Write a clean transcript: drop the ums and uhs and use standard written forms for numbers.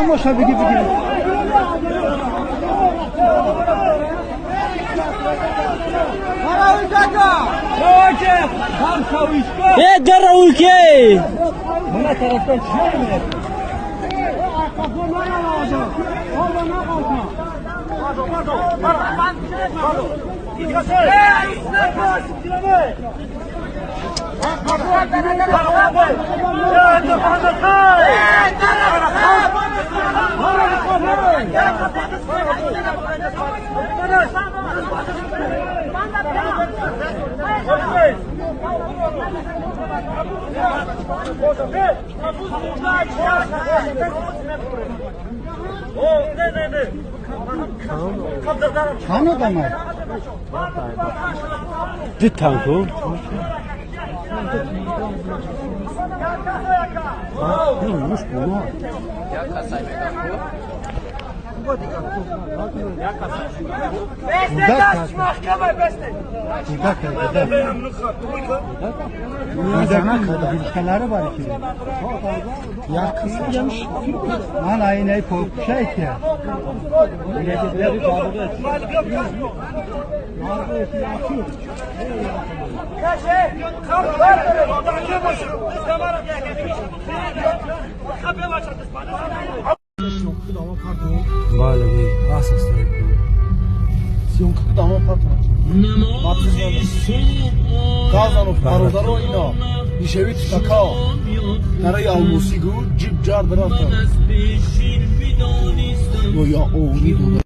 Маша беги, беги. Э, дарауке! Чанд одам аст? Ду танку. Кӯдакалари бар ки як ман айнаи покушай ки. Бале, раст аст. Бародаро, ино нишеви тутака дараи Алмосӣ гу ҷиб ҷард рафта ё я овни дода.